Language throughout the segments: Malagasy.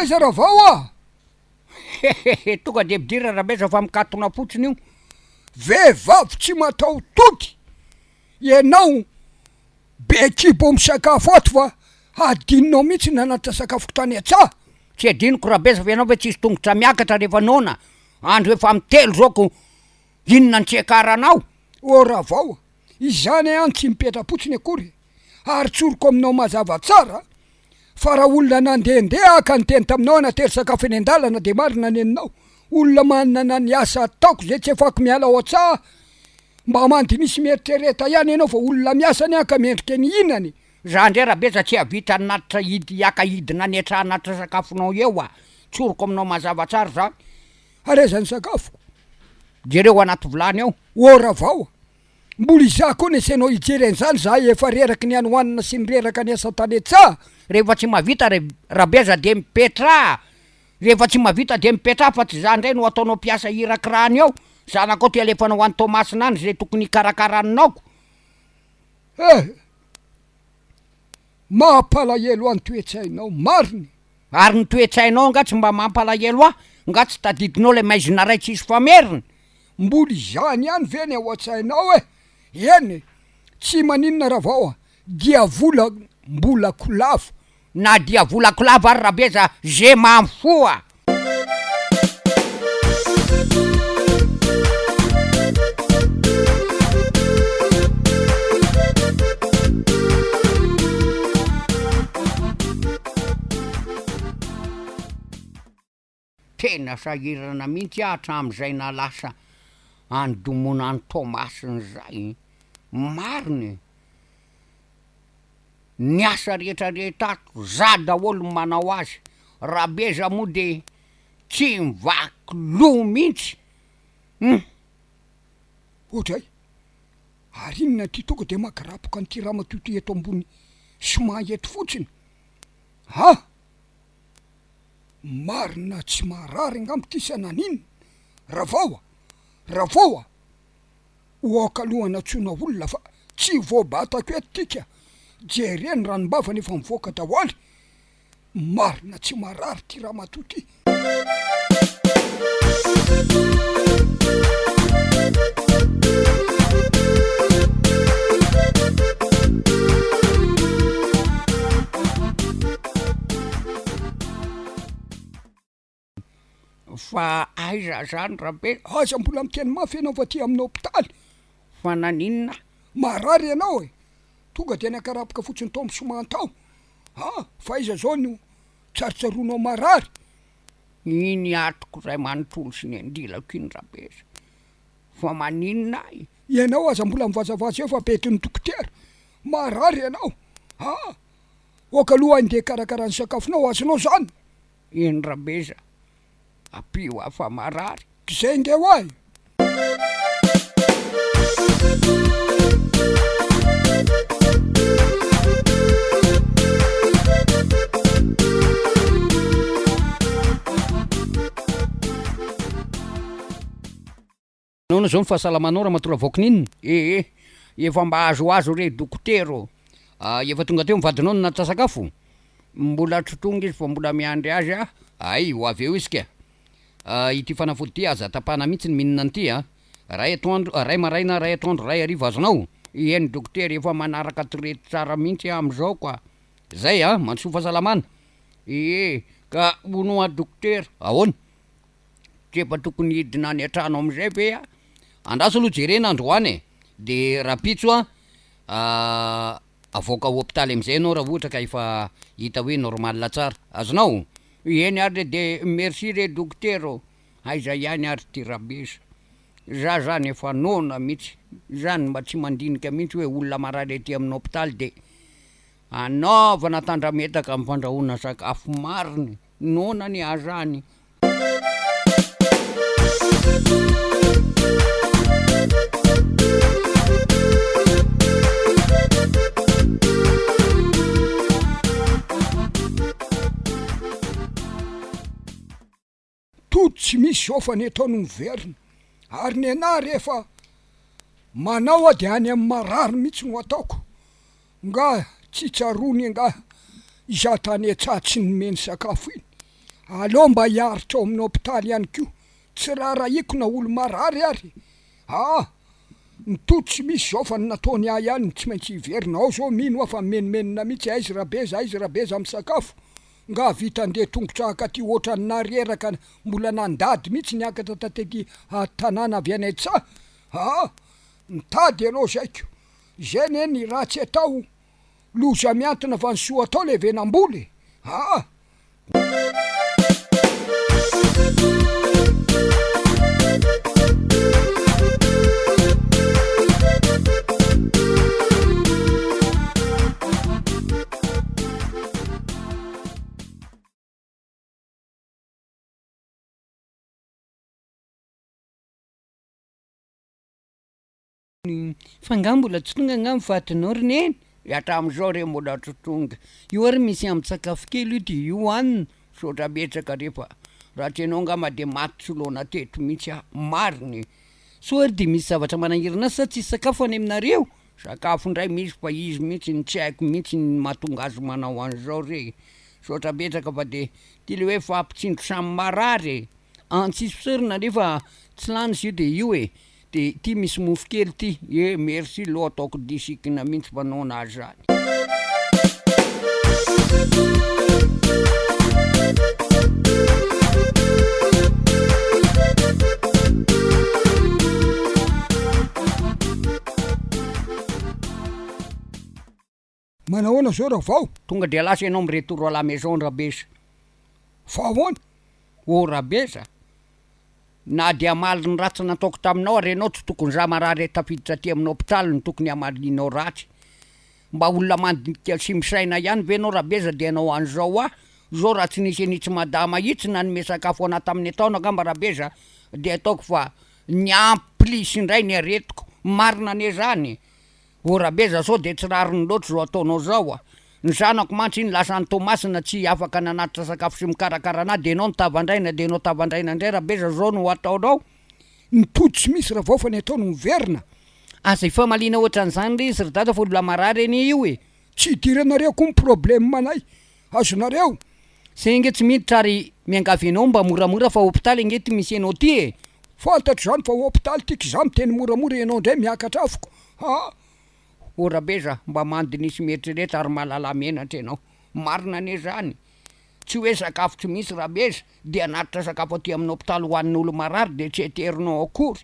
Aiza Ravao a! Hehehe, tonga dia midira Rabeza fa mikatona fotsiny io. Vehivavy tsy mataho-tody ianao be kibo misakafo ato fa hadinonao mihitsy ny nanatitra sakafoko tany an-tsaha. Tsy hadinoko Rabeza fa ianao ve tsisy tongotra miakatra rehefa noana? Andro efa mitelo zao ko inona ny tsy hiakaranao? Ô Ravao a! Izany an tsy mipetra-potsiny akory ary tsoriko aminao mazava tsara fa raha olona nandehandeha aho ka niteny taminao aho natery sakafo eny an-dalana dia marina ny aninao, olona manana ny asa ataoko izay tsy afako miala ao an-tsaha mba mandiniha sy mieritrereta ihany ianao fa olona miasa anie aho ka mendrika ny hihinana e! Za ndray Rabeza tsy hahavita hanatitra hidy hiaka hidina any an-tsaha hanatitra sakafonao eo a! Tsoriko aminao mazava tsara izany. Ary aiza ny sakafoko? Jereo anaty vilany ao. Ô Ravao a! Mbola izaho koa nesenao hijery an'izany izahay efa reraky ny hanoanana sy ny reraka ny asa tany an-tsaha. Rehefa tsy mahavita ry Rabeza dia mipetraha! Rehefa tsy mahavita dia mipetraha fa tsy izaho indray no ataonao mpiasa hirakirahany eo! Zanakao ty alefanao any Toamasina any izay tokony hikarakara ny naoko. Eh! Mampalahelo ahy ny toe-tsainao, marina e! Ary ny toe-tsainao angaha tsy mba mampalahelo ahy? Nga tsy tadidinao ilay maizina ray tsisy famerina? Mbola izany ihany ve ny ao an-tsainao e? Eny e! Tsy maninona Ravao a! Diavola mbola kolava. Na diavolako lava ary Rabeza je m'en fous a! Tena sahirana mihitsy aho hatramin'izay nahalasa an'i Domona any Toamasina izay, marina e! Ny asa rehetra rehetra ato, za daholo no manao azy, Rabeza moa de tsy mivaky loha mihitsy hum! Oadray! Ary inona ity tonga de magarapoka an'ity ramatoa ity eto ambony ciment eto fotsiny? Ha! Marina tsy marary angamba ity sa naninona? Ravao a! Ravao a! Oak aloha anantsoina olona fa tsy voabatako eto ty ka! Jereo ny ranombavany efa mivoaka daholo! Marina tsy marary ty ramatoa ty! Fa aiza zany Rabe? Aza mbola miteny mafy ianao fa aty amin'ny hopitaly. Fa naninona? Marary ianao e! Tonga dia nakarapoka fotsiny tao amin'ny ciment tao. Ah! Fa aiza zao no tsarotsaroanao marary? Iny atoko iray manontolo sy ny andilako iny Rabeza. Fa maninona ahy? Ianao aza mbola mivazavaza eo fa bedin'ny dokotera. Marary ianao. Ah! Ok aloha aho ndeha hikarakara ny sakafonao, azonao zany? Eny Rabeza, ampio aho fa marary. K'izay nge ho ahy. Nahoana izao ny fahasalamanao ramatoa Ravaokininina? Ee, efa mba azoazo re dokotera ô! Efa tonga teo ny vadinao nanatitra sakafo? Mbola tsy tonga izy fa mbola miandry azy aho. Hay, ho avy eo izy ka! Ity fanafody ity aza tapahana mihitsy ny mihinana an'ity a! Ray atoandro, ray maraina, ray atoandro, ray hariva azonao? Eny dokotera, efa manaraka traite tsara mihitsy aho amin'izao ka! Zay a! Mandrosoa fahasalamana! Ee, ka hono hoa dokotera, ahoana? Tsy efa tokony hidina any an-trano amin'izay ve aho? Andraso aloha jerena androany e! De rahampitso an, avoaka hopitaly amin'izay ianao raha ohatra ka efa hita hoe normal tsara. Azonao? Eny ary re de merci re dokotera ô! Aiza ihany ary ty Rabesa? Za zany efa noana mihitsy, zany mba tsy mandinika mihitsy hoe olona marary aty amin'ny hopitaly de anaovana tandrametaka amin'ny fandrahoana sakafo marina e! Noana ny ahy zany. Tody tsy misy zao fa ny atao no miverina ary ny anah rehefa manao aho de any amin'ny marary mihitsy no ataoko Nga tsy tsaroany angaha izaho tany an-tsaha tsy nomeny sakafo iny? Aleo mba hiaritra ao amin'ny hopitaly ihany koa, tsy raharahiako na olo-marary ary aa! Ny tody tsy misy izao fa ny nataony ahy ihany no tsy maintsy hiverina ao zao mino aho fa mimenomenona mihitsy aiza Rabeza aiza Rabeza misakafo nga vita andeha tongotra hakaty ohatran'ny nareraka mbola nandady mihitsy niakatra tatety an-tanàna avy any an-tsaha aa! Mitady ianao zaiko izay anie ny ratsy atao Loza mihantona fa ny soa atao levenam-bola e! Aa! Fa nga mbola tsy tonga nga ny vadinao ry neny? Hatramin'izao re mbola tsy tonga. Io ary misy ambin-tsakafo kely io dia io hohanina. Misaotra betsaka re fa raha tsy ianao angamba dia maty tsy loana teto mihitsy aho. Marina e! Soa ary dia misy zavatra manahirana azy sa tsisy sakafo any aminareo? Sakafo indray misy fa izy mihitsy no tsy haiko mihitsy ny mahatonga azy manao an'izao re e! Misaotra betsaka fa dia ity le hoe fampitsindro samy marary e! An tsisy fisaorana nefa tsy lany izy io dia io e! De ity misy mofo kely ity eh merci lo ataoko disikina mintsy fa noana ahy zany. Manahoana zao Ravao? Tonga dia lasa ianao mi-retour à la maison Rabesa. Fa ahoana? Oh Rabesa, na dia hamaly ny ratsy nataoko taminao ary ianao tsy tokony za marary tafiditra aty amin'ny hopitaly no tokony hamalianao ratsy. Mba olona mandinika sy misaina ihany ve ianao Rabesa dia hanao an'izao ahy? Zao raha tsy nisy an'itsy madama itsy nanome sakafo anah tamin'ny taona angamba Rabesa dia ataoko fa niampy plus indray ny aretiko. Marina anie zany e! O Rabeza sao dia tsy rariny loatra izao ataonao izao a! Ny zanako mantsy iny lasa any Toamasina tsy afaka nanatitra sakafo sy mikarakara anah dia ianao nitavandraina dia ianao tavandraina indray Rabeza izao no ataonao? Ny tody tsy misy Ravao fa ny atao no miverina. Aza ifamaliana ohatran'izany re izy ry dada fa olona marary anie io e! Tsy idiranareo koa ny problème anay. Azonareo? Zay ange tsy miditra ary miangavy anao mba moramora fa hopitaly ange ty misy anao ty e! Fantatro zany fa hopitaly ty k'za miteny moramora ianao ndray miakatra afoko ha! O Rabeza, mba mandiniha sy mieritrereta ary mahalala menatra ianao. Marina anie zany. Tsy hoe sakafo tsy misy Rabeza, dia hanatitra sakafo aty amin'ny hopitaly ho an'ny olo-marary dia tsy heterinao akory.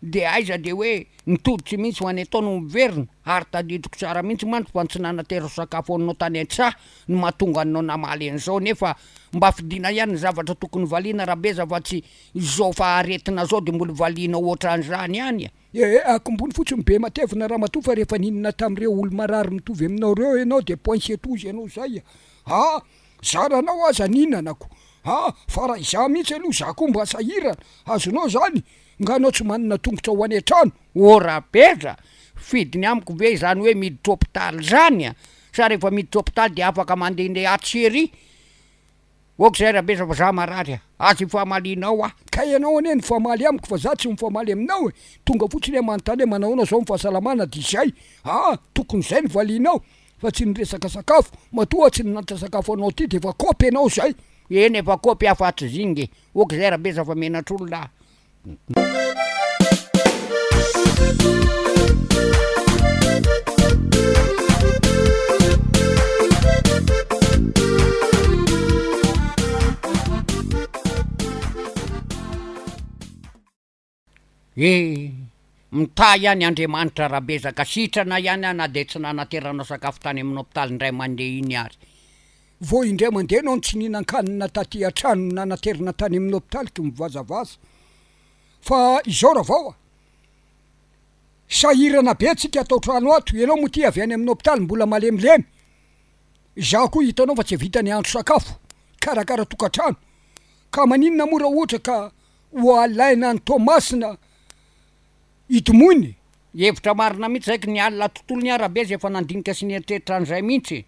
Dia aiza dia hoe ny tody tsy misy ho any atao no miverina? Ary tadidiko tsara mihitsy mantsy fa ny tsy nanaterako sakafo anao tany an-tsaha no mahatonga anao namaly an'izao nefa mba fidiana ihany ny zavatra tokony valiana Rabeza fa tsy izao fa aretina zao dia mbola valianao ohatran'izany ihany e! Ee, akombony fotsiny be matevina ramatoa fa rehefa nihinana tamin'ireo olo-marary mitovy aminao ireo ianao dia point c'est tout ianao izay a! Zaranao aza nihinanako a! Fa raha izaho mihitsy aloha izaho koa mba sahirana, azonao izany? Nga anao tsy manana tongotra ho any an-trano? Ô Rabeza, fidiny amiko ve izany hoe miditra hopitaly izany a? Sa rehefa miditra hopitaly dia afaka mandehandeha atsy sy ery? Ok izay Rabeza fa za marary a! Aza ifamalianao aho. Ka ianao anie nifamaly amiko fa za tsy mifamaly aminao e! Tonga fotsiny aho manontany hoe manahoana zao ny fahasalamana dia izay! Aa! Tokony izay no valianao fa tsy ny resaka sakafo, matoa aho tsy nanatitra sakafo anao aty dia efa kopy ianao izay! Eny efa kopy aho fa tsy zinga e! Ok izay Rabeza fa menatr'olona aho. Eh! Mitahy ihany Andriamanitra Rabezaka, sitrana ihany aho na dia tsy nanateranao sakafo tany amin'ny hopitaly indray mandeha iny ary. Vao indray mandeha ianao no tsy nihinan-kanina taty an-trano nanaterana tany amin'ny hopitaly ko mivazavaza. Fa izao Ravao a! Sahirana be tsika ato an-trano ato, ianao moa ity avy any amin'ny hopitaly mbola malemilemy, izaho koa hitanao fa tsy vita ny hahandro sakafo, hikarakara tokantrano, ka maninona moa raha ohatra ka ho alaina any Toamasina i Domoina e? Hevitra marina mihitsy zay, ny alina tontolo ny arabe izay efa nandinika sy nieritreritra an'izay mihitsy e!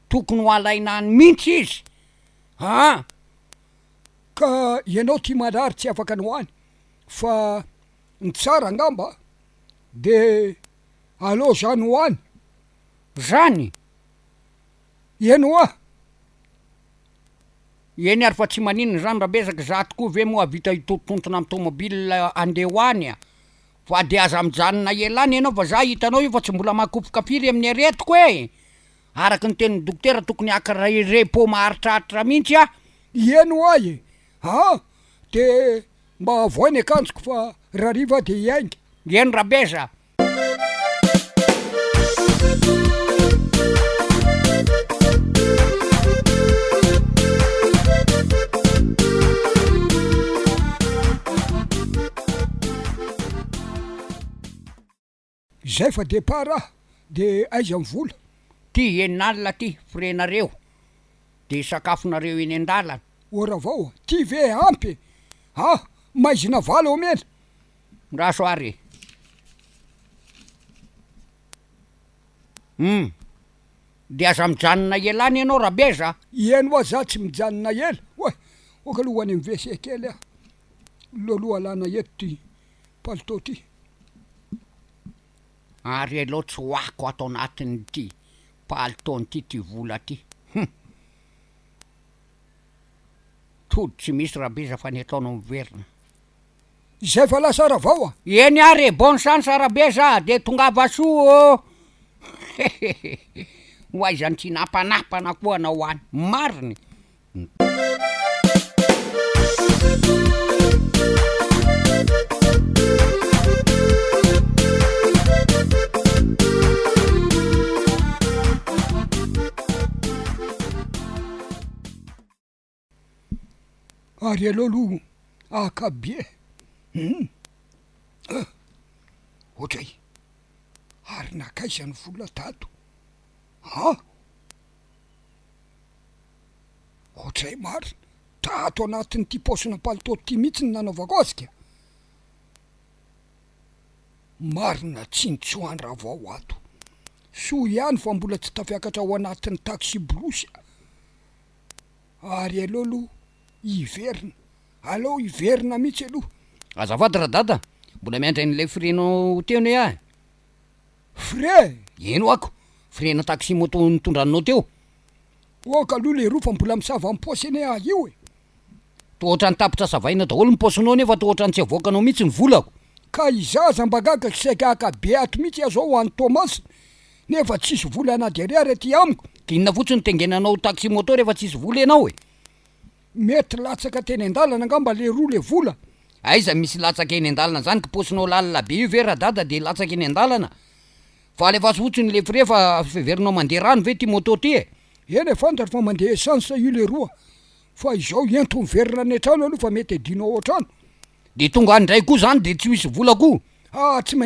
Tokony ho alaina any mihitsy izy aa! Ka ianao ty marary tsy afaka ny ho any fa ny tsara angamba de aleo zany ho any. Zany? Eny hoa! Eny ary fa tsy maninona izany Rabezaka, za tokoa ve moa hahavita hitotontona amin'ny tomobile handeha ho any a! Fa de aza mijanona ela any ianao fa za hitanao io fa tsy mbola makofoka firy amin'ny aretiko e! Araka ny tenin'ny dokotera tokony haka repos maharitraritra mihitsy aho. Eny ho'a e! Aa! De mba avoay ny akanjoko fa rahariva aho de hiainga. Eny Rabeza! Izay fa départ aho de aiza ny vola? Ty enina alina ty frais-nareo de sakafonareo eny an-dalana. Ô Ravao a, ty ve ampy e? Ah, maizina valo omena. Ndraso ary e. Hum. De aza mijanona ela any ianao Rabeza a. Eny hoa za tsy mijanona ela. Oay, ok aloha ho any amin'ny WC kely aho. Loloha alana eto ty palitao ty. Ary aleo tsoahiko ato anatin'ity palitaon'ity ty vola ty. Hum. Tody tsy misy Rabeza fa ny ataonao miverina. Izay fa lasa Ravao a! Eny ary e, bonne chance Rabeza a, de tongava soa ô! Hehehehe, ho aiza ny tsinampanapana koa anao any, marina e! Ary aleo aloha haka billet hum eh! Ohatray! Ary nankaiza ny vola tato an! Ohatray marina! Tato anatin'ity paosina palitao ity mihitsy no nanaovako azy ka! Marina tsintsoan-dRavao ato! Soa ihany fa mbola tsy tafiakatra ao anatin'ny taxi-brousse aho. Ary aleo aloha hiverina, aleo hiverina mihitsy aloha. Azafady radada, mbola miandry an'ilay frais-nao teo anie aho e. Frais? Eny ho'ako, frais-na taxi moto nitondranao teo. Ok aloha leroa fa mbola misava am paosy anie aho io e. Toa ohatran'ny tapitra savaina daholo ny paosinao nefa toa ohatran'ny tsy avoakanao mihitsy ny volako. Ka izaho aza mba gaga saika haka be ato mihitsy aho zao ho any Toamasina nefa tsisy vola na dia ariary aty amiko. K'inona fotsiny no tengenanao taxi moto rehefa tsisy vola ianao e? Mety latsaka teny an-dalana angamba leroa le vola. Aiza misy latsaka eny an-dalana zany k'paosinao lalina be io ve radada de latsaka eny an-dalana? Fa alefaso fotsiny le frais fa feverinao mandeha rano ve ty moto ty e? Eny e, fantatra fa mandeha essence io leroa fa izao ento miverina any an-trano aloha fa mety adino ao an-trano. De tonga any indray koa zany de tsy misy vola koa? Ah tsy.